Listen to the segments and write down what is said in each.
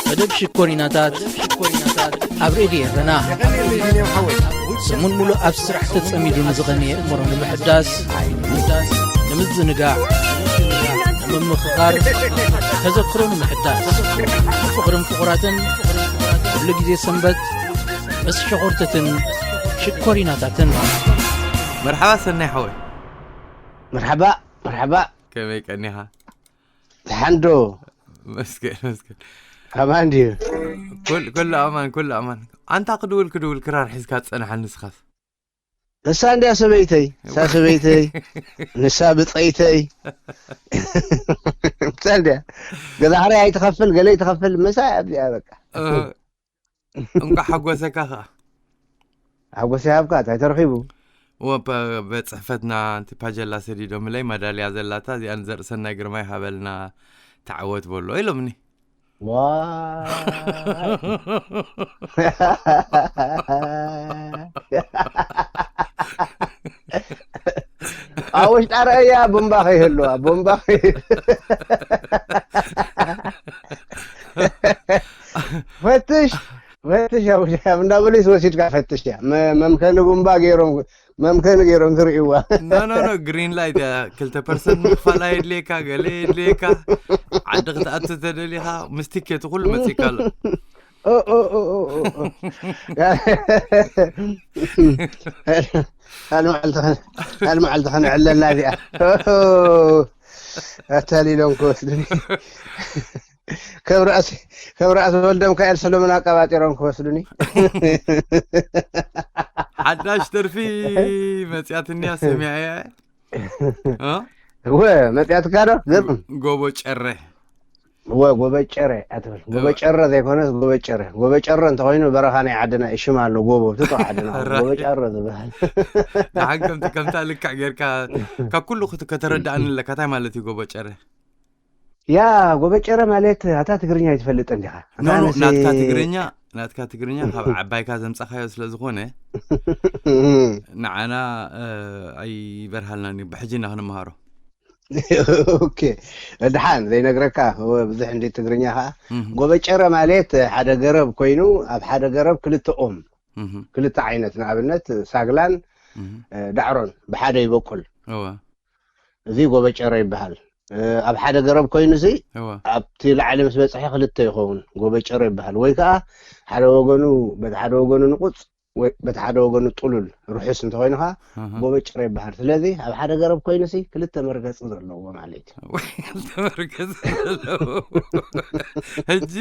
መደብ ሽኮሪናታት ኣብ ሬድዮ ኤረና። ሰሙን ሙሉእ ኣብ ስራሕ ተጸሚዱ ንዝቐነየ እምሮ ንምሕዳስ፣ ንምዝንጋዕ፣ ንምምኽኻር፣ ተዘክሮ ንምሕዳስ፣ ፍቕርን ፍቑራትን፣ ኩሉ ግዜ ሰንበት ምስ ሸኾርተትን ሽኮሪናታትን። መርሓባ ሰናይ ሓወይ። መርሓባ፣ መርሓባ። ከመይ ቀኒኻ? ደሓን ዶ? መስገን፣ መስገን። ኣማን ድዩ? ኩል-፣ ኩሉ ኣማን፣ ኩሉ ኣማን። ኣንታ ክድውል፣ ክድውል ክራር ሒዝካ ትጸንሓ ንስኻስ? ንሳ እንድያ ሰበይተይ፣ ንሳ ሰበይተይ፣ ንሳ ብጸይተይ። ንሳ እንድያ። ገዛ ኽራይ ኣይትኸፍል፣ ገለ ኣይትኸፍል፣ ምሳ ኣብዚኣ በቃ። እ፣ እንኳዕ ሓጎሰካ ኸኣ። ሓጎስ ይሃብካ፣ እንታይ ተረኺቡ? እወ፣ ፐ-፣ ቤት ጽሕፈትና፣ እቲ ፓጀላ ሰዲዶምለይ፣ ማዳልያ ዘላታ፣ እዚኣ ንዘርእሰናይ ግርማይ ሃበልና፣ ተዓወት በሎ ኢሎምኒ። ዋይ። ኣብ ውሽጣ ረኣያ፣ ቡምባ ከይህልዋ፣ ቡምባ ከይህልዋ። ፈትሽ፣ ፈትሽ፣ ኣብ፣ ኣብ እንዳ ፖሊስ ወሲድካ ፈትሽ እያ። መ-፣ መምከኒ ቡምባ ገይሮም፣ መምከኒ ገይሮም ክርእይዋ። ኖ፣ ኖ፣ ኖ፣ ግሪን ላይት እያ። ክልተ ፐርሰንት ምኽፋል ኣየድልየካ፣ ገለ የድልየካ። ዓዲ ክትኣቱ ተደሊኻ፣ ምስ ቲኬቱ ኩሉ መጺእካ ኣሎ። ኦ፣ ኦ፣ ኦ፣ ኦ፣ ኦ፣ ኦ። ካልእ መዓልቲ ኸን-፣ ካልእ መዓልቲ ኸነዕለላ እዚኣ። ኦ፣ ኣታሊሎም ክወስዱኒ። ከም ራእሲ፣ ከም ራእሲ ወልደ ሚካኤል ሰሎሞን ኣቀባጢሮም ክወስዱኒ። ሓዳሽ ደርፊ መጽያትንያ ሰሚዐ እየ። እ? እወ፣ መጽያትካ ዶ? ዘም-፣ ጎቦ ጨረ። እወ፣ ጎቦ ጨረ ኣትብል። ጎቦ እወ። ጨረ ዘይኮነስ ጎቦ ጨረ። ጎቦ ጨረ እንተኾይኑ በረኻ ናይ ዓድና እዩ፣ ሽም ኣሎ፣ ጎቦ፣ ትቶ ዓድና። ራይ። ጎቦ ጨረ ዝበሃል። ደሓን ከምቲ፣ ከምታ ልክዕ ጌርካ ካብ ኩሉ ክት-፣ ከተረድኣኒ ኣለካ። እንታይ ማለት እዩ ጎቦ ጨረ? ያ፣ ጎቦ ጨረ ማለት ኣታ ትግርኛ ኣይትፈልጥን ዲኻ? ኖ፣ ኖ፣ ኣነስ ናትካ ትግርኛ፣ ናትካ ትግርኛ ካብ ዓባይካ ዘምጻኻዮ ስለ ዝኾነ ንዓና፣ እ፣ ኣይበርሃልናን እዩ። ብሕጂ ኢና ክንመሃሮ። ኦኬ። ደሓን ዘይነግረካ፣ እወ፣ ብዙሕ እንዲ ትግርኛ ኸኣ። እህ። ጎቦ ጨረ ማለት ሓደ ገረብ ኮይኑ፣ ኣብ ሓደ ገረብ ክልተ ኦም፣ እህ። ክልተ ዓይነት፣ ንኣብነት ሳግላን፣ እህ። እ፣ ዳዕሮን ብሓደ ይበቁል። እወ። እዚ ጎቦ ጨረ ይበሃል። እ፣ ኣብ ሓደ ገረብ ኮይኑሲ እወ። ኣብቲ ላዕሊ ምስ በጽሐ ክልተ ይኸውን፣ ጎቦ ጨረ ይበሃል። ወይ ከኣ ሓደ ወገኑ፣ በቲ ሓደ ወገኑ ንቑጽ፣ ወይ በቲ ሓደ ወገኑ ጥሉል፣ ርሑስ እንተኾይኑ ከኣ እህ። ጎቦ ጨረ ይበሃል። ስለዚ ኣብ ሓደ ገረብ ኮይኑሲ ክልተ መርገጺ ዘለዎ ማለት እዩ። ክልተ መርገጺ ዘለዎ። ሕጂ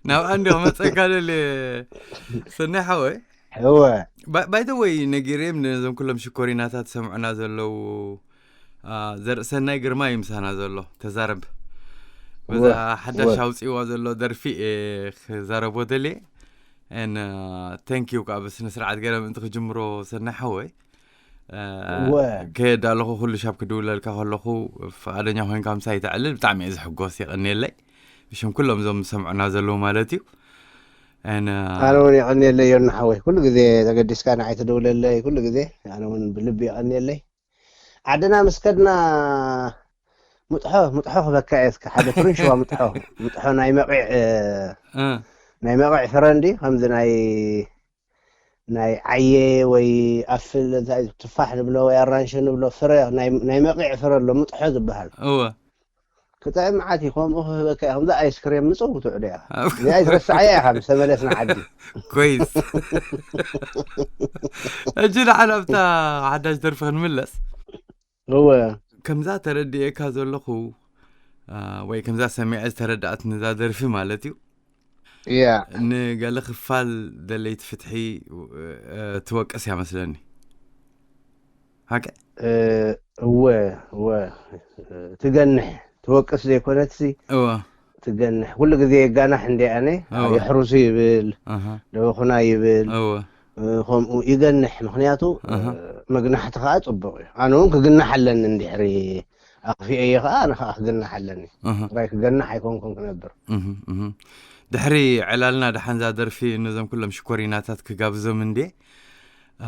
ናብኣ እንዲ ክመጸካ ደልየ፣ ሰናይ ሓወይ። እወ። ባ-፣ ባይ ዘ ወይ ነጊረዮም ነዞም ኩሎም ሽኮሪናታት ሰምዑና ዘለዉ፣ አ፣ ዘርእሰናይ ግርማ እዩ ምሳና ዘሎ። ተዛረብ። በዛ እወ፣ ሓዳሽ እወ። ኣውጺእዋ ዘሎ ደርፊ እየ ክዛረቦ ደልየ። And, አ፣ thank you ከኣ ብስነ ስርዓት ገይረ ምእንቲ ክጅምሮ ሰናይ ሓወይ። አ፣ እወ። ከየዳለኹ ኩሉ ሻብ ክድውለልካ ከለኹ ፍቓደኛ ኮይንካ ምሳይ ተዕልል ብጣዕሚ እየ ዝሕጎስ። የቐንየለይ። ብሽም ኩሎም እዞም ዝሰምዑና ዘለዉ ማለት እዩ። And, አ፣ ኣነ እውን የቐንየለይ ዮና ሓወይ። ኩሉ ግዜ ተገዲስካ ንዓይ ትድውለለይ፣ ኩሉ ግዜ ኣነ እውን ብልቢ የቐንየለይ። ዓድና ምስ ከድና ምጥሖ፣ ምጥሖ ክበካ እየ እስከ። ሓደ ፍርን ሽዋ ምጥሖ፣ ምጥሖ ናይ መቒዕ፣ እ። ናይ መቒዕ ፍረ እንዲ፣ ከምዚ ናይ፣ ናይ ዓየ ወይ ኣፍል፣ እንታይ ትፋሕ ንብሎ ወይ ኣራንሺ ንብሎ ፍረ፣ ናይ፣ ናይ መቒዕ ፍረ ኣሎ፣ ምጥሖ ዝበሃል። እወ። ክጥዕም መዓት እዩ፣ ከምኡ ክህበካ እየ፣ ከምዚ ኣይስክሬም ምጽው ትውዕዶ እያ። እዚኣ ኣይትረስዓያ ኢኻ ምስ ተመለስና ዓዲ። ኮይስ። ሕጂ ደሓን ኣብታ ሓዳሽ ደርፊ ክንምለስ። እወ። ከምዛ ተረድኤካ ዘለኹ፣ አ፣ ወይ ከምዛ ሰሚዐ ዝተረዳእት ነዛ ደርፊ ማለት እዩ። እያ። ንገለ ክፋል ደለይቲ ፍትሒ፣ እ፣ ትወቅስ እያ መስለኒ። ሓቂ? እ፣ እወ፣ እወ። ትገንሕ፣ ትወቅስ ዘይኮነትሲ እወ። ትገንሕ። ኩሉ ግዜ የጋናሕ እንዲ ኣነ፣ እወ። የሕሩሱ ይብል፣ ኣሃ። ደበኹና ይብል፣ እወ። እ፣ ከምኡ ይገንሕ። ምኽንያቱ፣ ኣሃ። እ፣ መግናሕቲ ከኣ ጽቡቕ እዩ። ኣነ እውን ክግናሕ ኣለኒ እንድሕሪ ኣኽፊኤዮ ከኣ ኣነ ከኣ ክግናሕ ኣለኒ። ኣሃ። ጥራይ ክገናሕ ኣይኮንኩን ክነብር። እህ፣ እህ። ድሕሪ ዕላልና ደሓን እዛ ደርፊ ነዞም ኩሎም ሽኮሪናታት ክጋብዞም እንድየ።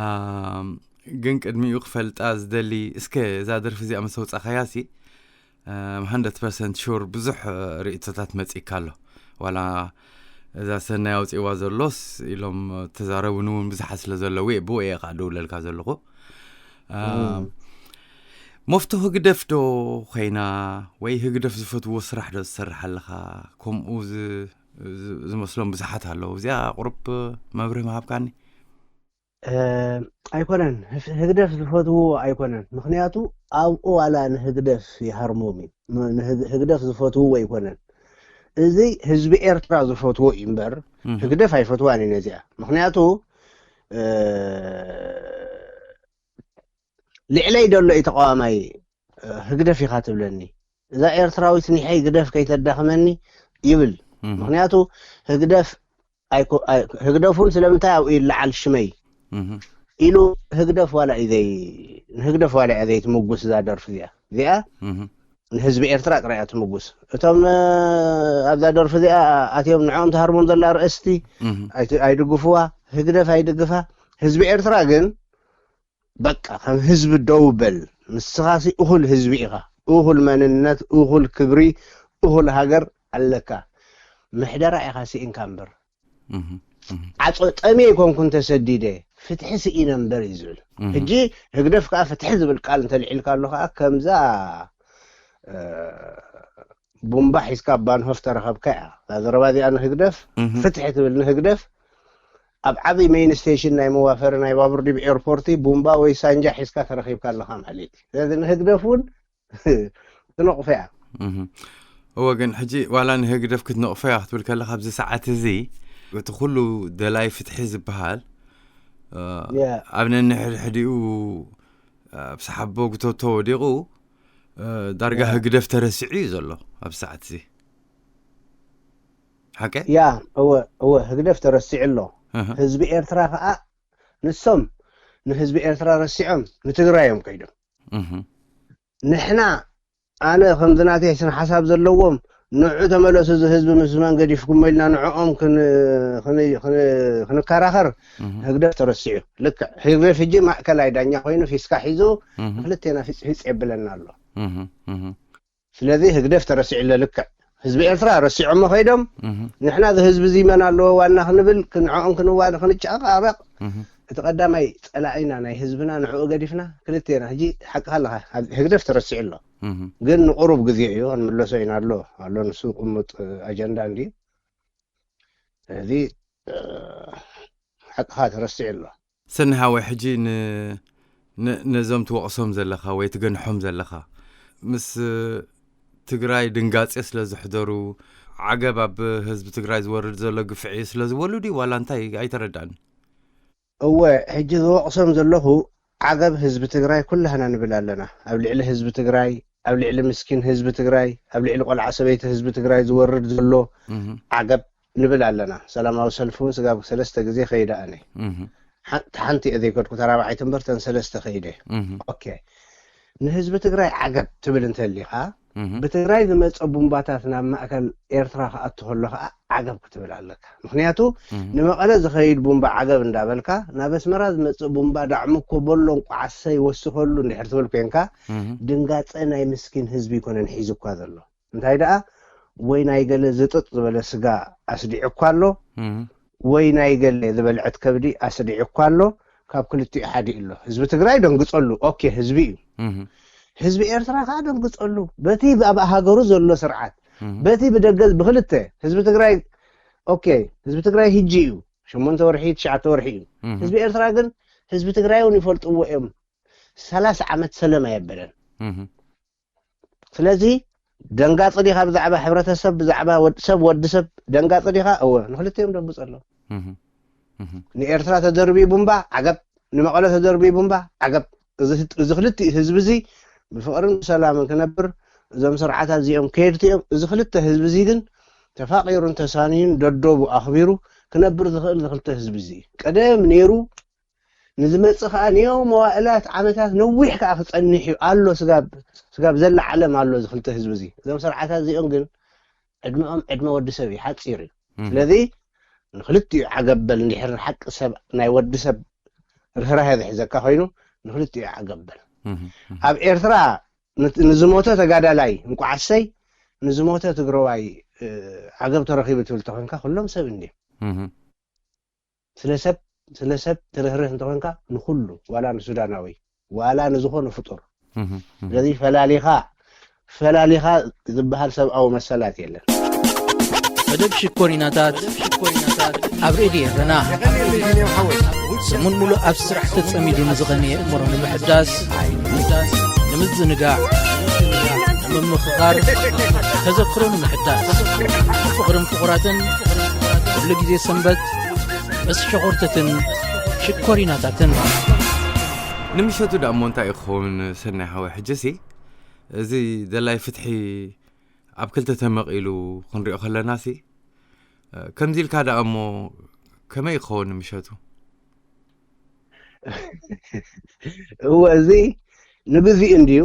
ኣም፣ ግን ቅድሚኡ ክፈልጣ ዝደሊ፣ እስከ እዛ ደርፊ እዚኣ ምስ ኣውጻኻያሲ፣ ኣም፣ ሃንድረድ ፐርሰንት ሹር ብዙሕ፣ እ፣ ርእይቶታት መጺእካ ኣሎ። ዋላ እዛ ሰናይ ኣውፅእዋ ዘሎስ ኢሎም ተዛረቡኒ እውን ብዙሓት ስለ ዘለዉ እየ ብኡ እየ ከዓ ደውለልካ ዘለኹ። መፍቶ ህግደፍ ዶ ኮይና ወይ ህግደፍ ዝፈትዎ ስራሕ ዶ ዝሰርሕ ኣለኻ? ከምኡ ዝመስሎም ብዙሓት ኣለዉ። እዚኣ ቁርብ መብርህ ምሃብካኒ። ኣይኮነን፣ ህግደፍ ዝፈትውዎ ኣይኮነን። ምክንያቱ ኣብኡ ዋላ ንህግደፍ ይሃርሞም እዩ። ህግደፍ ዝፈትውዎ ኣይኮነን። እዚ ህዝቢ ኤርትራ ዝፈትዎ እዩ እምበር ህግደፍ ኣይፈትዋን እዩ ነዚኣ። ምክንያቱ ልዕለይ ደሎ እዩ ተቃዋማይ ህግደፍ ኢኻ ትብለኒ፣ እዛ ኤርትራዊት ኒሐይ ግደፍ ከይተዳኽመኒ ይብል። ምክንያቱ ህግደፍ ህግደፉን ስለምንታይ ኣብኡ ይለዓል ሽመይ ኢሉ ህግደፍ ዋላ እዩ ዘይ ንህግደፍ ዋላ እያ ዘይትምጉስ እዛ ደርፊ እዚኣ እዚኣ ንህዝቢ ኤርትራ ጥራይ እያ ትምጉስ። እቶም ኣብዛ ደርፊ እዚኣ ኣትዮም ንዕኦም ትሃርሞም ዘላ ርእስቲ ኣይድግፍዋ፣ ህግደፍ ኣይድግፋ። ህዝቢ ኤርትራ ግን በቃ ከም ህዝቢ ደው በል፣ ንስኻሲ እኹል ህዝቢ ኢኻ፣ እኹል መንነት፣ እኹል ክብሪ፣ እኹል ሃገር ኣለካ። ምሕደራ ኢኻ ስኢንካ እምበር። ዓጾ ጠምየ ኣይኮንኩን ተሰዲደ፣ ፍትሒ ስኢነ እምበር እዩ ዝብል። ሕጂ ህግደፍ ከዓ ፍትሒ ዝብል ቃል እንተልዒልካ ኣሎ ከዓ ከምዛ ቡምባ ሒዝካ ኣብ ባንሆፍ ተረኸብካ እያ። እዛ ዘረባ እዚኣ ንህግደፍ ፍትሒ ትብል ንህግደፍ ኣብ ዓብይ ሜይን ስቴሽን ናይ መዋፈሪ ናይ ባቡር ዲብ ኤርፖርቲ ቡምባ ወይ ሳንጃ ሒዝካ ተረኺብካ ኣለኻ ማለት እዩ። ስለዚ ንህግደፍ እውን ትነቕፎ እያ። እወ ግን ሕጂ ዋላ ንህግደፍ ክትነቕፎ እያ ክትብል ከለካ ኣብዚ ሰዓት እዚ እቲ ኩሉ ደላይ ፍትሒ ዝበሃል ኣብ ነንሕድሕዲኡ ኣብ ሰሓቦ ግቶቶ ወዲቑ ዳርጋ ህግደፍ ተረሲዑ እዩ ዘሎ ኣብ ሰዓት እዚ ሓቀ ያ እወ እወ ህግደፍ ተረሲዑ ኣሎ። ህዝቢ ኤርትራ ከዓ ንሶም ንህዝቢ ኤርትራ ረሲዖም ንትግራይ እዮም ከይዶም። ንሕና ኣነ ከምዚ ናተይ ስነ ሓሳብ ዘለዎም ንዑ ተመለሱ እዚ ህዝቢ ምስ መን ገዲፍኩሞ ኢልና ንዕኦም ክንከራኸር ህግደፍ ተረሲዑ። ልክዕ ህግደፍ ሕጂ ማእከላይ ዳኛ ኮይኑ ፊስካ ሒዙ ንክልቴና ፊፅ ፊፅ የብለና ኣሎ። ስለዚ ህግደፍ ተረሲዑ ኣሎ። ልክዕ ህዝቢ ኤርትራ ረሲዖሞ ከይዶም ንሕና እዚ ህዝቢ እዚ መን ኣለዎ ዋና ክንብል ክንዕኦም ክንዋ ክንጫቃረቅ እቲ ቀዳማይ ፀላኢና ናይ ህዝብና ንዕኡ ገዲፍና ክልቴና ሕጂ ሓቅኻ ኣለኻ ህግደፍ ተረሲዑ ኣሎ። ግን ንቁሩብ ግዜ እዩ ክንምለሶ ኢና ኣሎ ኣሎ ንሱ ቅሙጥ ኣጀንዳ እንዲ እዚ ሓቅኻ ተረሲዑ ኣሎ። ሰኒ ሓወይ ሕጂ ነዞም ትወቕሶም ዘለኻ ወይ ትገንሖም ዘለኻ ምስ ትግራይ ድንጋጼ ስለ ዘሕደሩ ዓገብ ኣብ ህዝቢ ትግራይ ዝወርድ ዘሎ ግፍዒ ስለ ዝበሉ ድዩ ዋላ እንታይ ኣይተረዳእን። እወ ሕጂ ዝወቕሶም ዘለኹ ዓገብ ህዝቢ ትግራይ ኩላህና ንብል ኣለና። ኣብ ልዕሊ ህዝቢ ትግራይ፣ ኣብ ልዕሊ ምስኪን ህዝቢ ትግራይ፣ ኣብ ልዕሊ ቆልዓ ሰበይቲ ህዝቢ ትግራይ ዝወርድ ዘሎ ዓገብ ንብል ኣለና። ሰላማዊ ሰልፊ እውን ስጋብ ሰለስተ ግዜ ከይደ ኣነ። ሓንቲ እየ ዘይከድኩ ተራባዓይቲ እምበር ተን ሰለስተ ከይደ። ኦኬ ንህዝቢ ትግራይ ዓገብ ትብል እንተሊኻ ብትግራይ ዝመፀ ቡምባታት ናብ ማእከል ኤርትራ ክኣቱ ከሎ ከዓ ዓገብ ክትብል ኣለካ። ምክንያቱ ንመቐለ ዝኸይድ ቡምባ ዓገብ እንዳበልካ ናብ ኣስመራ ዝመፅእ ቡምባ ዳዕምኮ በሎ እንቋዓሰይ ወስኸሉ እንድሕር ትብል ኮንካ ድንጋፀ ናይ ምስኪን ህዝቢ ይኮነን ሒዙ እኳ ዘሎ። እንታይ ደኣ ወይ ናይ ገለ ዝጥጥ ዝበለ ስጋ ኣስዲዑ እኳ ኣሎ ወይ ናይ ገለ ዝበልዐት ከብዲ ኣስዲዑ እኳ ኣሎ። ካብ ክልቲኡ ሓዲኡ ኣሎ። ህዝቢ ትግራይ ደንግፀሉ። ኦኬ ህዝቢ እዩ። ህዝቢ ኤርትራ ከዓ ደንግፀሉ በቲ ኣብ ሃገሩ ዘሎ ስርዓት በቲ ብደገ ብክልተ ህዝቢ ትግራይ ኦኬ ህዝቢ ትግራይ ህጂ እዩ ሸሞንተ ወርሒ ትሽዓተ ወርሒ እዩ። ህዝቢ ኤርትራ ግን ህዝቢ ትግራይ እውን ይፈልጥዎ እዮም። ሰላሳ ዓመት ሰለም ኣየበለን። ስለዚ ደንጋፂ ዲኻ ብዛዕባ ሕብረተሰብ ብዛዕባ ሰብ ወዲ ሰብ ደንጋፂ ዲኻ? እወ ንክልቲኦም ደንግፀሎም። ንኤርትራ ተደርቢ ቡምባ ዓገብ ንመቐለ ተደርቢ ቡምባ ዓገብ እዚ ክልቲኡ ህዝቢ እዚ ብፍቕርን ብሰላምን ክነብር እዞም ስርዓታት እዚኦም ከየድቲ እዮም። እዚ ክልተ ህዝቢ እዚ ግን ተፋቒሩን ተሳንዩን ደደቡ ኣኽቢሩ ክነብር ዝኽእል ዝክልተ ህዝቢ እዚ እዩ። ቀደም ነይሩ ንዝመጽእ ከኣ ንዮም መዋእላት ዓመታት ነዊሕ ከኣ ክጸንሕ እዩ ኣሎ። ስጋብ ዘለዓለም ኣሎ እዚ ክልተ ህዝቢ እዚ። እዞም ስርዓታት እዚኦም ግን ዕድመኦም ዕድመ ወዲ ሰብ እዩ፣ ሓጺር እዩ። ስለዚ ንክልቲኡ ዓገብ በል እንድሕር ንሓቂ ሰብ ናይ ወዲ ሰብ ርህራሄ ዝሕዘካ ኮይኑ ንክልቲኡ ዓገብ በል። ኣብ ኤርትራ ንዝሞተ ተጋዳላይ እንቋዓሰይ ንዝሞተ ትግረዋይ ዓገብ ተረኺቡ ትብል ተኾንካ፣ ኩሎም ሰብ እንዲ። ስለ ሰብ ስለ ሰብ ትርህርህ እንተኾንካ፣ ንኹሉ፣ ዋላ ንሱዳናዊ፣ ዋላ ንዝኾነ ፍጡር። ስለዚ ፈላሊኻ ፈላሊኻ ዝበሃል ሰብኣዊ መሰላት የለን። መደብ ሽኮሪናታት ኣብ ሬድዮ ኤረና። ሰሙን ሙሉእ ኣብ ስራሕ ተጸሚዱ ንዝቐነየ እምሮ ንምሕዳስ፣ ንምዝንጋዕ፣ ንምምኽኻር፣ ተዘክሮ ንምሕዳስ፣ ፍቕርን ፍቑራትን፣ ኩሉ ግዜ ሰንበት ምስ ሸኾርተትን ሽኮሪናታትን። ንምሸቱ ደኣ እሞ እንታይ ክኸውን ሰናይ ሓወይ? ሕጂ ሲ እዚ ደላይ ፍትሒ ኣብ ክልተ ተመቒሉ ክንሪኦ ከለና ሲ ከምዚ ኢልካ ደኣ እሞ ከመይ ክኸውን ንምሸቱ? እወ፣ እዚ ንግዚኡ እንድዩ፣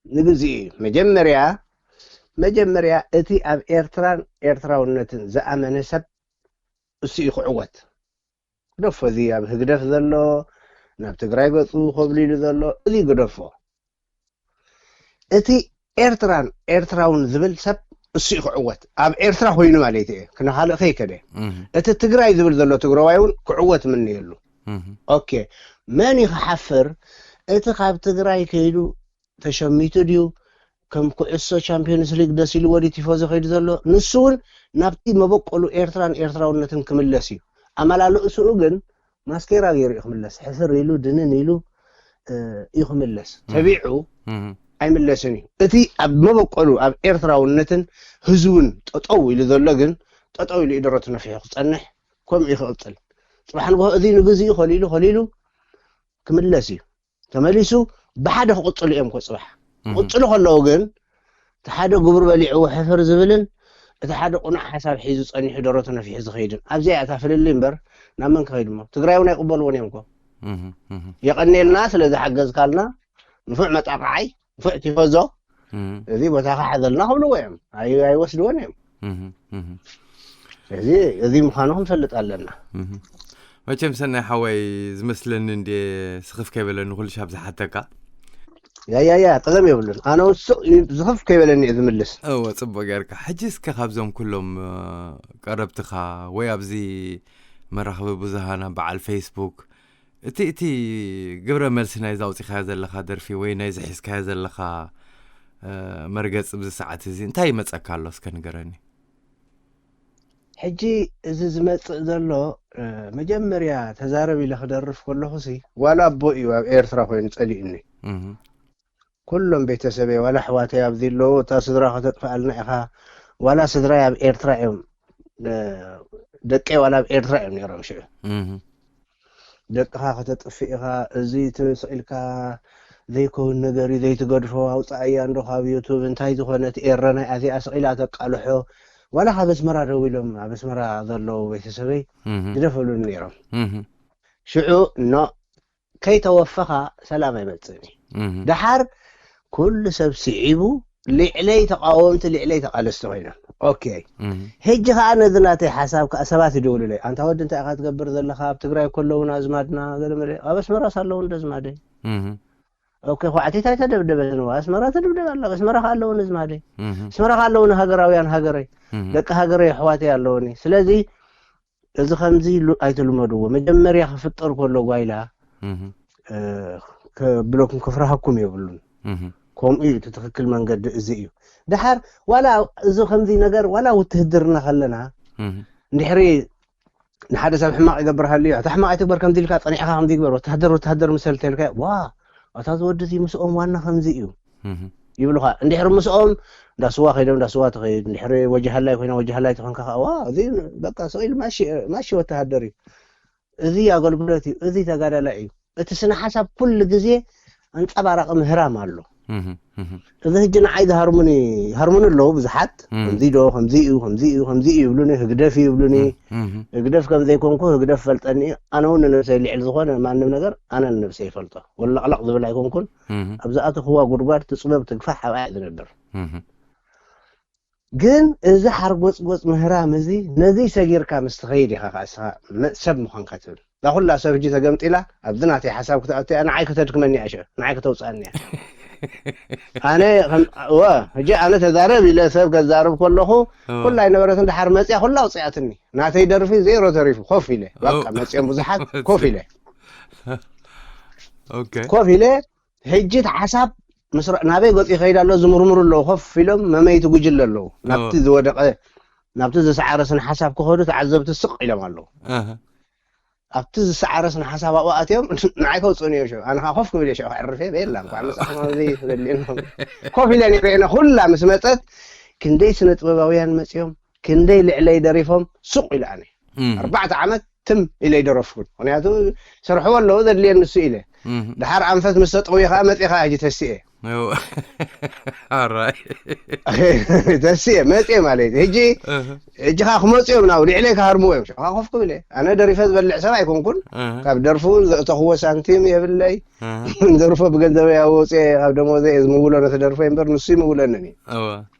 ንግዚኡ እዩ። መጀመርያ መጀመርያ እቲ ኣብ ኤርትራን ኤርትራውነትን ዝኣመነ ሰብ እሱ እዩ ክዕወት። ግደፎ፣ እዚ ኣብ ህግደፍ ዘሎ፣ ናብ ትግራይ ገጹ ኮብሊሉ ዘሎ፣ እዚ ግደፎ። እቲ ኤርትራን ኤርትራውን ዝብል ሰብ እሱ እዩ ክዕወት፣ ኣብ ኤርትራ ኮይኑ ማለት እየ፣ ክነኻልእ ከይከደ። እቲ ትግራይ ዝብል ዘሎ ትግራዋይ እውን ክዕወት ምንየሉ። ኦኬ፣ መን እዩ ክሓፍር? እቲ ካብ ትግራይ ከይዱ ተሸሚቱ ድዩ? ከም ኩዕሶ ቻምፒዮንስ ሊግ ደስ ኢልዎ ድዩ ቲፎዞ ከይዱ ዘሎ? ንሱ እውን ናብቲ መበቆሉ ኤርትራን ኤርትራውነትን ክምለስ እዩ። ኣመላልእስኡ ግን ማስኬራ ገይሩ እዩ ክምለስ። ሕፍር ኢሉ ድንን ኢሉ እዩ ክምለስ። ተቢዑ ኣይምለስን እዩ። እቲ ኣብ መበቆሉ ኣብ ኤርትራውነትን ህዝቡን ጠጠው ኢሉ ዘሎ ግን ጠጠው ኢሉ እዩ ደረቱ ነፊሑ ክጸንሕ፣ ከምኡ እዩ ክቕጽል። ጽባሕ ንግሆ እዚ ንግዚኡ ከሊሉ ከሊሉ ክምለስ እዩ። ተመሊሱ ብሓደ ክቕጽሉ እዮም ኮ ጽባሕ ክቕጽሉ ከለዉ ግን እቲ ሓደ ግብሩ በሊዕዎ ሕፍር ዝብልን እቲ ሓደ ቁኑዕ ሓሳብ ሒዙ ጸኒሑ ደረቱ ነፊሑ ዝኸይድን ኣብዚኣ እያ እታ ፍልልይ እምበር ናብ መን ክኸይድ እሞ ትግራይ እውን ኣይቕበልዎን እዮም ኮ። የቐንየልና ስለ ዝሓገዝካልና ንፉዕ መጣቕዓይ ንፉዕ ቲፎዞ እዚ ቦታኻ ሓዘልና ክብልዎ እዮም። ኣይ- ኣይወስድዎን እዮም። እዚ እዚ ምዃኑ ክንፈልጥ ኣለና። መቸም ሰናይ ሓወይ ዝመስለኒ እንዴ ስኽፍ ከይበለኒ ኩልሻብ ዝሓተካ። ያያያ ጠለም የብሉን። ኣነ ውስቕ ዝኽፍ ከይበለኒ እየ ዝምልስ። እወ ጽቡቅ ጌርካ። ሕጂ እስከ ካብዞም ኩሎም እ፣ ቀረብትኻ ወይ ኣብዚ መራኽቢ ብዙሃን ኣብ በዓል ፌስቡክ እቲ እቲ ግብረ መልሲ ናይዚ ኣውጺኻዮ ዘለኻ ደርፊ ወይ ናይዚ ሒዝካዮ ዘለኻ እ፣ መርገጽ ብዚ ሰዓት እዚ እንታይ ይመጸካ ኣሎ እስከ ንገረኒ። ሕጂ እዚ ዝመጽእ ዘሎ እ፣ መጀመርያ ተዛረብ ኢለ ክደርፍ ከለኹሲ ዋላ ኣቦ እዩ ኣብ ኤርትራ ኮይኑ ጸሊኡኒ። እህ። ኩሎም ቤተሰበይ ዋላ ኣሕዋተይ ኣብዚ ኣለዉ እታ ስድራ ከተጥፍኣልና ኢኻ ዋላ ስድራይ ኣብ ኤርትራ እዮም እ፣ ደቀይ ዋላ ኣብ ኤርትራ እዮም ነይሮም ሽዑ። እህ። ደቅኻ ከተጥፍእ ኢኻ፣ እዚ ትስቕ ኢልካ ዘይከውን ነገር እዩ ዘይትገድፎ፣ ኣውፅኣያ እንዶ ካብ ዩቱብ እንታይ ዝኾነት ኤረ ናይ ኣዚኣ ስቕ ኢላ ተቃልሖ። ዋላ ካብ ኣስመራ ደዊሎም ኣብ ኣስመራ ዘለዉ ቤተሰበይ እህ፣ ግደፈሉኒ ነይሮም። እህ፣ ሽዑ ኖ ከይተወፈኻ ሰላም ኣይመፅእን እዩ። እህ፣ ደሓር ኩሉ ሰብ ስዒቡ ልዕለይ ተቃወምቲ ልዕለይ ተቃለስቲ ኮይኖም። ኦኬ፣ እህ፣ ሕጂ ከዓ ነዚ ናተይ ሓሳብ ከዓ ሰባት ይደውሉለይ፣ ኣንታ ወዲ እንታይ ኢካ ትገብር ዘለካ? ኣብ ትግራይ እኮ ኣለውን ኣዝማድና ገለ መለ። ኣብ ኣስመራስ ኣለውን ደዝማደይ። እህ፣ ኦኬ፣ ኳዕቲት ኣይተደብደበትን እዋ ኣስመራ ትድብደብ ኣላ። ኣብ ኣስመራ ከዓ ኣለውን ኣዝማደይ። እህ፣ ኣስመራ ከዓ ኣለውን ሃገራውያን ሃገረይ፣ እህ፣ ደቂ ሃገረይ ኣሕዋተይ ኣለውኒ። ስለዚ እዚ ከምዚ ኢሉ ኣይትልመድዎ። መጀመርያ ክፍጠር ከሎ ጓይላ እህ፣ እ፣ ከብለኩም ክፍርሃኩም የብሉን። እህ፣ ከምኡ እዩ እቲ ትክክል መንገዲ እዚ እዩ። ደሓር ዋላ እዚ ከምዚ ነገር ዋላ ውትህድርና ከለና እህ፣ እንድሕሪ ንሓደ ሰብ ሕማቕ ይገብርሃሉ እዩ። እታ ሕማቕ ኣይትግበር ከምዚ ኢልካ ጸኒዕካ ከምዚ ይግበር ወተሃደር ወተሃደር ምሰል ተልካ ዋ ኣታ ዝወዲ እዚ ምስኦም ዋና ከምዚ እዩ እህ፣ ይብሉኻ። እንድሕሪ ምስኦም እንዳ ስዋ ከይዶም እንዳ ስዋ ትኸይድ፣ እንድሕሪ ወጀሃላይ ኮይና ወጀሃላይ ትኾንካ ከዓ ዋ እዚ በቃ ስቕ ኢሉ ማሺ ማሺ ወተሃደር እዩ፣ እዚ ኣገልግሎት እዩ፣ እዚ ተጋዳላይ እዩ። እቲ ስነ ሓሳብ ኩሉ ግዜ ኣንጸባራቂ ምህራም ኣሎ። እህ፣ እህ፣ እዚ ሕጂ ንዓይ ዝሃርሙኒ ይሃርሙኒ ኣለዉ ብዙሓት እህ፣ ከምዚ ዶ ከምዚ እዩ ከምዚ እዩ ከምዚ እዩ ይብሉኒ፣ ህግደፍ እዩ ይብሉኒ። እህ፣ እህ፣ ህግደፍ ከም ዘይኮንኩ ህግደፍ ፈልጠኒ እዩ። ኣነ እውን ንነብሰይ ልዕሊ ዝኾነ ማንም ነገር ኣነ ንነብሰይ ይፈልጦ። ወለቕለቕ ዝብል ኣይኮንኩን። እህ፣ ኣብ ዝኣተኽዋ ጉድጓድ ትጽበብ ትግፋሕ ኣብኣ እየ ዝነብር። እህ፣ ግን እዚ ሓርጎጽጎጽ ምህራም እዚ ነዚ ሰጊርካ ምስ ትኸይድ ኢኻ ከዓ እስኻ መ- ሰብ ምዃንካ ትብል። እዛ ኩላ ሰብ ሕጂ ተገምጢላ ኣብዚ ናተይ ሓሳብ ክትኣቱ እያ፣ ንዓይ ከተድክመኒ እያ፣ ሸ- ንዓይ ከተውፅኣኒ እያ። ኣነ ከም- ወ ሕጂ ኣነ ተዛረብ ኢለ ሰብ ከዛርብ ከለኹ ኩላ ኣይነበረትን፣ ድሓር መፅያ ኩላ ኣውፅኣትኒ። ናተይ ደርፊ ዜሮ ተሪፉ ኮፍ ኢለ በቃ። መፅኦም ብዙሓት ኮፍ ኢለ ኦኬ ኮፍ ኢለ ሕጂ እቲ ሓሳብ ምስ ረ- ናበይ ገፁ ይኸይድ ኣሎ ዝምርምሩ ኣለዉ። ኮፍ ኢሎም መመይቲ ጉጅለ ኣለዉ። ናብቲ ዝወደቀ ናብቲ ዝሰዓረ ስነ ሓሳብ ክኸዱ ተዓዘብቲ ስቕ ኢሎም ኣለዉ። ኣህ ኣብቲ ዝሰዓረ ስነ ሓሳብ ኣብኡ ኣትዮም ንዓይ ከውፅኡኒ እዮም። ሽዑ ኣነ ከዓ ኮፍ ክብል እየ። ሽዑ ከዕርፍ እየ። በየላ እንኳዕ መፃኹም ኣብዚ ተደልየና። ኮፍ ኢለ ነይረ። ኩላ ምስ መፀት ክንደይ ስነ ጥበባውያን መፅዮም፣ ክንደይ ልዕለይ ደሪፎም። ሱቕ ኢሉ ኣነ እም፣ ኣርባዕተ ዓመት ትም ኢለ ይደረፍኩን። ምክንያቱ ሰርሕዎ ኣለዉ ዘድልየኒ ንሱ ኢለ። እም፣ ድሓር ኣንፈት ምስ ተጠውየ ከዓ መፅየ ከዓ ሕጂ ተሲኤ ኦ፣ ኣራይ ተሲኤ መፅየ ማለት እዩ። ሕጂ እህ፣ ሕጂ ከዓ ክመፅዮም ናብ ልዕለይ ክሃርምዎ እዮም። ከዓ ኮፍ ክብል እየ። ኣነ ደሪፈ ዝበልዕ ሰብ ኣይኮንኩን። እህ፣ ካብ ደርፉ ዘእተኽዎ ሳንቲም የብለይ። እህ፣ ንደርፎ ብገንዘበይ ኣወፅየ። ካብ ደሞዘ እየ ዝምውሎ ነቲ ደርፎ እምበር ንሱ ይምውለንን እዩ። እወ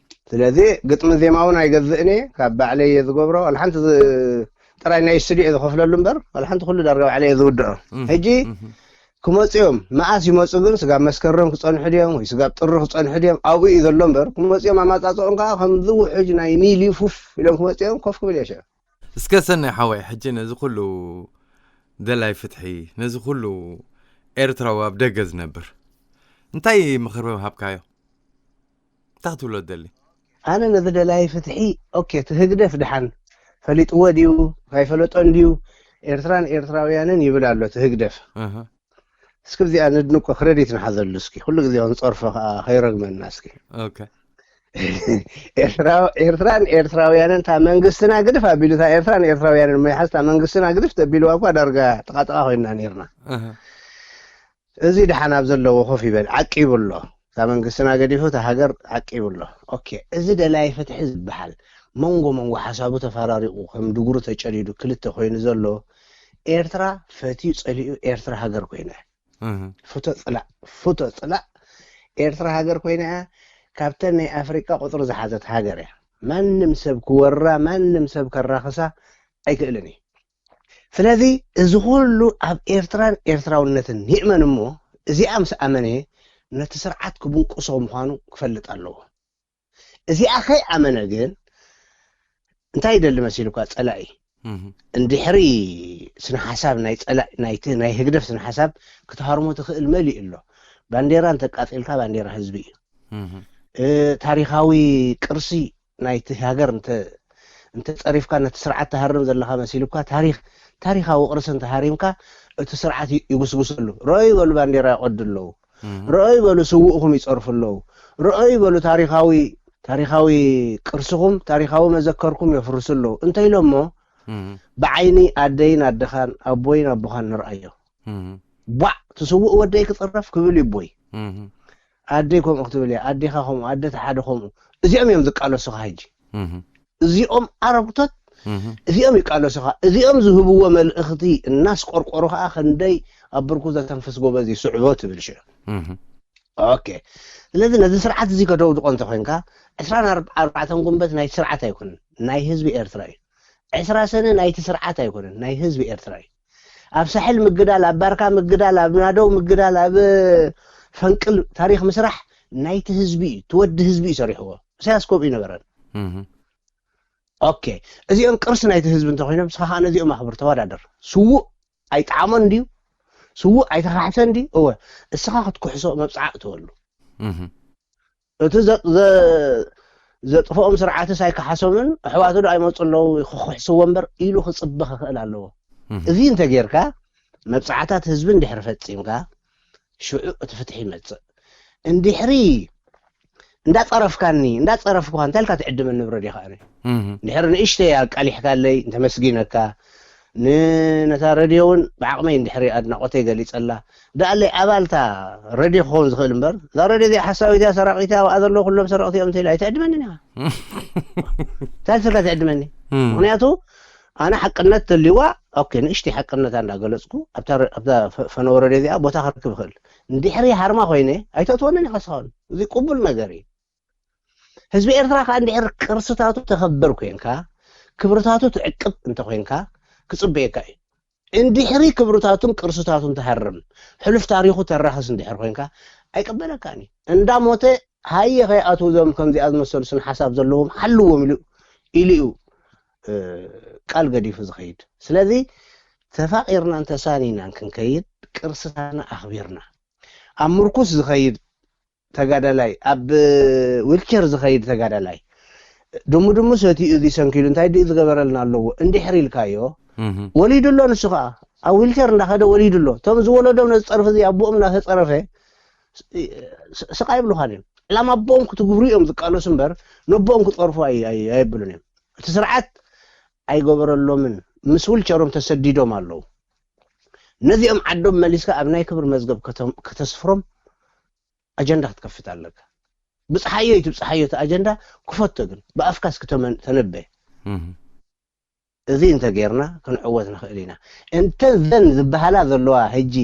ስለዚ ግጥሚ ዜማ እውን ኣይገዝእን እየ። ካብ ባዕለይ እየ ዝገብሮ። ዋላ ሓንቲ ዝ- ጥራይ ናይ ስቱዲዮ እየ ዝኸፍለሉ እምበር ዋላ ሓንቲ ኩሉ ዳርጋ ባዕለይ እየ ዝውድኦ። እህ፣ ሕጂ እህ፣ ክመፁ እዮም። መኣስ ይመፁ ግን ስጋብ መስከረም ክፀንሑ ድዮም ወይ ስጋብ ጥሪ ክፀንሑ ድዮም ኣብኡ እዩ ዘሎ እምበር ክመፁ እዮም። ኣማፃፅኦም ከዓ ከምዚ ውሕጅ ናይ ኒል እዩ። ፉፍ ኢሎም ክመፁ እዮም። ኮፍ ክብል እየ ሽዑ። እስከ ሰናይ ሓወይ፣ ሕጂ ነዚ ኩሉ ደላይ ፍትሒ፣ ነዚ ኩሉ ኤርትራዊ ኣብ ደገ ዝነብር እንታይ ምኽሪ ምሃብካዮ? እንታይ ክትብሎ ትደሊ? ኣነ ነዚ ደላይ ፍትሒ ኦኬ፣ እቲ ህግደፍ ድሓን ፈሊጥዎ ድዩ ኣይፈለጦን ድዩ? ኤርትራን ኤርትራውያንን ይብል ኣሎ እቲ ህግደፍ። እህ፣ እስኪ እዚኣ ንድንቆ፣ ክረዲት ንሓዘሉ እስኪ። ኩሉ ግዜ ክንጸርፎ ከዓ ከይረግመና እስኪ። ኦኬ ኤርትራ- ኤርትራን ኤርትራውያንን እታ መንግስትና ግድፍ ኣቢሉ፣ እታ ኤርትራን ኤርትራውያንን እሞ ይሓዝ፣ እታ መንግስትና ግድፍ ተቢልዋ እኳ ዳርጋ ጥቓጥቓ ኮይንና ነይርና። እህ፣ እዚ ድሓን ኣብ ዘለዎ ኮፍ ይበል፣ ዓቂቡ ኣሎ። እታ መንግስትና ገዲፉ እታ ሃገር ዓቂቡ ኣሎ። ኦኬ፣ እዚ ደላይ ፍትሒ ዝበሃል መንጎ መንጎ ሓሳቡ ተፈራሪቑ ከም ድጉሪ ተጨዲዱ ክልተ ኮይኑ ዘሎ ኤርትራ ፈትዩ ጸሊኡ ኤርትራ ሃገር ኮይና እያ። እህ፣ ፍቶ ጽላእ ፍቶ ጽላእ ኤርትራ ሃገር ኮይና እያ። ካብተን ናይ ኣፍሪቃ ቁጽሪ ዝሓዘት ሃገር እያ። ማንም ሰብ ክወራ፣ ማንም ሰብ ከራኽሳ ኣይክእልን እዩ። ስለዚ እዚ ኩሉ ኣብ ኤርትራን ኤርትራውነትን ይእመን እሞ እዚኣ ምስ ኣመነ ነቲ ስርዓት ክብንቁሶ ምዃኑ ክፈልጥ ኣለዎ። እዚኣ ከይኣመነ ግን እንታይ ይደሊ መሲሉካ ጸላኢ እህ፣ እንድሕሪ ስነ ሓሳብ ናይ ጸላኢ ናይቲ ናይ ህግደፍ ስነ ሓሳብ ክትሃርሞ ትኽእል መሊእ ኣሎ። ባንዴራ እንተቃጺልካ ባንዴራ ህዝቢ እዩ። እህ፣ እ፣ ታሪኻዊ ቅርሲ ናይቲ ሃገር እንተ እንተጸሪፍካ ነቲ ስርዓት ትሃርም ዘለኻ መሲሉካ ታሪኽ ታሪኻዊ ቅርሲ እንተሃሪምካ እቲ ስርዓት ይ- ይጉስጉሰሉ። ረኣዩ በሉ ባንዴራ ይቐዱ ኣለዉ። እህ፣ ረኣዩ በሉ ስውእኹም ይጸርፉ ኣለዉ። ረኣዩ በሉ ታሪኻዊ ታሪኻዊ ቅርስኹም ታሪኻዊ መዘከርኩም የፍርሱ ኣለዉ እንተ ኢሎሞ እህ፣ ብዓይኒ ኣደይን ኣደኻን ኣቦይን ኣቦኻን ንርኣዮ። እህ፣ ባዕ እቲ ስውእ ወደይ ክጽረፍ ክብል ይቦይ እህ፣ ኣደይ ከምኡ ክትብል እያ፣ ኣዴኻ ከምኡ፣ ኣደ ተሓደ ከምኡ። እዚኦም እዮም ዝቃለሱኻ ሕጂ። እህ፣ እዚኦም ኣረግቶት እህ፣ እዚኦም ይቃለሱኻ። እዚኦም ዝህብዎ መልእኽቲ እናስቆርቆሩ ከዓ ክንደይ ኣብ ብርኩ ዘተንፍስ ጎበዝ ይስዕቦ ትብል ሽዑ። እህ፣ ኦኬ፣ ስለዚ ነዚ ስርዓት እዚ ከደውድቆ እንተኮይንካ ዕስራን ኣርባዕተን ጉንበት ናይ ስርዓት ኣይኮነን፣ ናይ ህዝቢ ኤርትራ እዩ። ዕስራ ሰነ ናይቲ ስርዓት ኣይኮነን፣ ናይ ህዝቢ ኤርትራ እዩ። ኣብ ሳሕል ምግዳል፣ ኣብ ባርካ ምግዳል፣ ኣብ ናደው ምግዳል፣ ኣብ ፈንቅል ታሪኽ ምስራሕ ናይቲ ህዝቢ እዩ፣ ትወዲ ህዝቢ እዩ ሰሪሕዎ። ኢሳያስ ከምኡ ይነበረን። እህ፣ ኦኬ፣ እዚኦም ቅርሲ ናይቲ ህዝቢ እንተኮይኖም ንስኻ ከዓ ነዚኦም ኣኽብር፣ ተወዳደር። ስዉእ ኣይጠዓሞን ድዩ? ስዉእ ኣይተኻሕሰን ድዩ? እወ፣ እስኻ ክትኩሕሶ መብፅዓ እተወሉ። እህ፣ እቲ ዘ- ዘ- ዘጥፍኦም ስርዓትስ ኣይከሓሶምን፣ ኣሕዋቱ ዶ ኣይመፁ ኣለዉ ክኩሕስዎ እምበር ኢሉ ክፅበ ክኽእል ኣለዎ። እህ፣ እዚ እንተጌርካ መብፅዓታት ህዝቢ እንድሕሪ ፈፂምካ ሽዑ እቲ ፍትሒ ይመፅእ። እንድሕሪ እንዳፀረፍካኒ እንዳፀረፍኩካ እንታይ ኢልካ ትዕድመኒ ብረድዮ ከዓኒ እህ፣ እንድሕሪ ንእሽተይ ኣቃሊሕካለይ እንተመስጊነካ ን- ነታ ረድዮ እውን ብዓቕመይ እንድሕሪ ኣድናቖተይ ገሊፀላ ደኣለይ ኣባልታ ረድዮ ክኸውን ዝኽእል እምበር እዛ ረድዮ እዚኣ ሓሳዊት እያ ሰራቒት እያ ኣብኣ ዘለዉ ኩሎም ሰረቕቲ እዮም እንተኢላ ኣይትዕድመንን ኢኻ እንታይ ስልካ ትዕድመኒ እህ፣ ምክንያቱ ኣነ ሓቅነት ተልዋ ኦኬ ንእሽተይ ሓቅነታ እንዳገለፅኩ ኣብታ ረ- ኣብታ ፈ- ፈነወ ረድዮ እዚኣ ቦታ ክረክብ ይኽእል እንድሕሪ ሃርማ ኮይነ ኣይተእትወንን ኢኻ ስኻውን እዚ ቅቡል ነገር እዩ ህዝቢ ኤርትራ ከዓ እንድሕር ቅርስታቱ ተኸብር ኮይንካ ክብርታቱ ትዕቅብ እንተኮይንካ ክፅበየካ እዩ እንድሕሪ ክብርታቱን ቅርስታቱን ትሃርም ሕሉፍ ታሪኹ ተራኽስ እንድሕር ኮይንካ ኣይቀበለካን እዩ። እንዳ ሞተ ሃየ ከይኣትዉ እዞም ከምዚኣ ዝመሰሉ ስነ ሓሳብ ዘለዎም ሓልዎም ኢሉ ኢሉ እዩ እ፣ ቃል ገዲፉ ዝኸይድ። ስለዚ ተፋቒርናን ተሳኒናን ክንከይድ ቅርስታትና ኣኽቢርና ኣብ ምርኩስ ዝኸይድ ተጋዳላይ ኣብ ዊልቸር ዝኸይድ ተጋዳላይ ድሙ ድሙ ሰቲኡ እዚ ሰንኪሉ እንታይ ድዩ ዝገበረልና ኣለዎ እንድሕር ኢልካዮ ወሊዱ ኣሎ። ንሱ ከዓ ኣብ ዊልቸር እንዳኸደ ወሊዱ ኣሎ። እቶም ዝወለዶም ነዚ ፀርፊ እዚ ኣቦኦም እናተፀረፈ ስቃይ ይብሉኻን እዮም። ዕላማ ኣቦኦም ክትግብሩ እዮም ዝቃለሱ እምበር ነቦኦም ክፀርፉ ኣየብሉን እዮም። እቲ ስርዓት ኣይገበረሎምን። ምስ ዊልቸሮም ተሰዲዶም ኣለዉ። ነዚኦም ዓዶም መሊስካ ኣብ ናይ ክብሪ መዝገብ ከተስፍሮም ኣጀንዳ ክትከፍት ኣለካ። ብፅሓዮ ይትብፅሓዮ እቲ ኣጀንዳ ክፈቶ ግን ብኣፍካ እስኪ ተመን- ተነበ። እዚ እንተጌርና ክንዕወት ንኽእል ኢና። እንተ ዘን ዝበሃላ ዘለዋ ሕጂ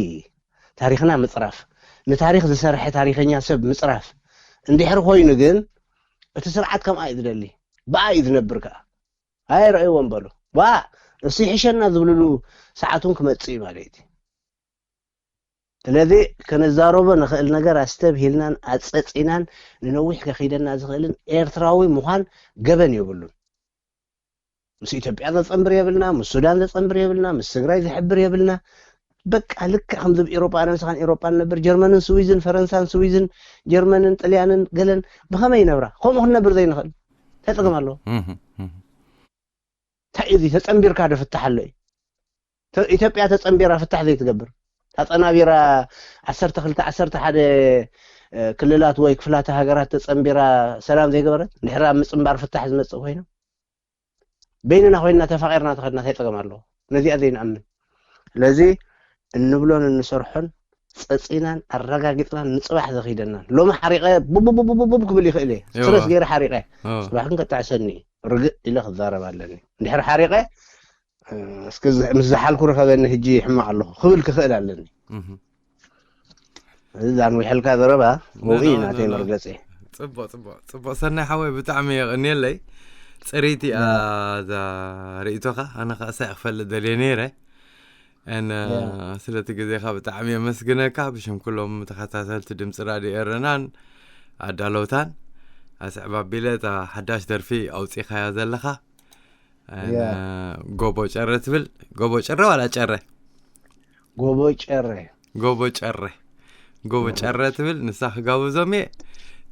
ታሪኽና ምፅራፍ፣ ንታሪኽ ዝሰርሐ ታሪኸኛ ሰብ ምፅራፍ እንድሕር ኮይኑ ግን እቲ ስርዓት ከምኣ እዩ ዝደሊ። ብኣ እዩ ዝነብር ከዓ። ኣይረእይዎም በሉ። ዋ እሱ ይሕሸና ዝብልሉ ሰዓት እውን ክመፅእ እዩ ማለት እዩ። ስለዚ ክንዛረቦ ንኽእል ነገር ኣስተብሂልናን ኣፀፂናን ንነዊሕ ከኺደና ዝኽእልን ኤርትራዊ ምዃን ገበን የብሉን። ምስ ኢትዮጵያ ዘፀንብር የብልና፣ ምስ ሱዳን ዘፀንብር የብልና፣ ምስ ትግራይ ዝሕብር የብልና። በቃ ልክዕ ከምዚ ኣብ ኤሮጳ ኣነ ምሳኻን ኤሮጳ ንነብር፣ ጀርመንን ስዊዝን ፈረንሳን ስዊዝን ጀርመንን ጥልያንን ገለን ብኸመይ ይነብራ? ከምኡ ክንነብር ዘይንኽእል እንታይ ፀገም ኣለዎ? እንታይ እዩ እዚ ተፀንቢርካ ዶ ፍታሕ ኣሎ እዩ? ኢትዮጵያ ተፀንቢራ ፍታሕ ዘይትገብር፣ ተፀናቢራ ዓሰርተ ክልተ ዓሰርተ ሓደ ክልላት ወይ ክፍላተ ሃገራት ተፀንቢራ ሰላም ዘይገበረት፣ ድሕሪ ኣብ ምፅንባር ፍታሕ ዝመፅእ ኮይና በይንና ኮይንና ተፋቒርና ተኸድና እንታይ ፀገም ኣለዎ? ነዚኣ ዘይንኣምን። ስለዚ እንብሎን እንሰርሖን ፀፂናን ኣረጋጊፅናን ንፅባሕ ዘኺደናን። ሎሚ ሓሪቐ ቡቡቡቡቡብ ክብል ይኽእል እየ። ስትረስ ገይረ ሓሪቐ። ጽባሕ ግን ከጣዕሰኒ እዩ። ርግእ ኢለ ክዛረብ ኣለኒ። እንድሕር ሓሪቐ፣ እ፣ እስኪ ዝ-፣ ምስ ዝሓልኩ ርኸበኒ፣ ሕጂ ሕማቕ ኣለኹ ክብል ክኽእል ኣለኒ። እዚ ዛንዊሐልካ ዘረባ፣ ምውኢ ናተይ መርገጺ። ጽቡቕ፣ ጽቡቕ፣ ጽቡቕ። ሰናይ ሓወይ፣ ብጣዕሚ የቐንየለይ። ጽሪቲ እያ እዛ ርእይቶኻ። ኣነ ኸኣ ሳይ ክፈልጥ ደልየ ነይረ። እን ስለቲ ግዜኻ ብጣዕሚ የመስግነካ። ብሽም ኩሎም ተኸታተልቲ ድምፂ ራድዮ ኤረናን ኣዳለውታን፣ ኣስዕብ ኣቢለ እታ ሓዳሽ ደርፊ ኣውፂኻያ ዘለኻ፣ እን ጎቦ ጨረ ትብል። ጎቦ ጨረ ዋላ ጨረ? ጎቦ ጨረ። ጎቦ ጨረ። ጎቦ ጨረ ትብል፣ ንሳ ክጋብዞም እየ።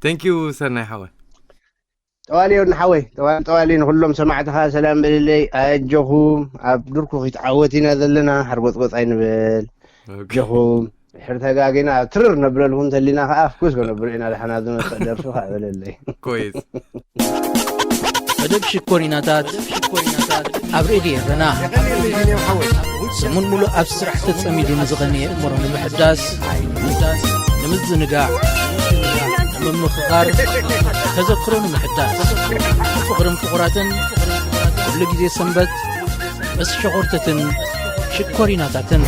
Thank you ሰናይ ሓወይ። ጠዋሊ ዮኒ ሓወይ፣ ጠዋሊ፣ ጠዋሊ፣ ንኹሎም ሰማዕትኻ ሰላም በልለይ። ኣጀኹም፣ ኣብ ድርኩ ክትዓወት ኢና ዘለና፣ ሓርጎጽጎጽ ኣይንበል። ኦኬ። ኣጀኹም፣ ድሕሪ ተጋጊና ትርር ነብለልኩም እንተሊና ኸዓ፣ ፍኩስ ከነብሎ ኢና፣ ደሓና ዝመጽእ ደርፊ ኸዓ በለለይ። ኮይስ። መደብ ሽኮሪናታት ኣብ ሬድዮ ኤረና። ሰሙን ሙሉእ ኣብ ስራሕ ተጸሚዱ ንዝቐነየ እምሮ ንምሕዳስ፣ ንምዝንጋዕ፣ ንምምኽኻር፣ ተዘክሮ ንምሕዳስ፣ ፍቕርን ፍቑራትን፣ ኩሉ ግዜ ሰንበት ምስ ሸኾርተትን ሽኮሪናታትን።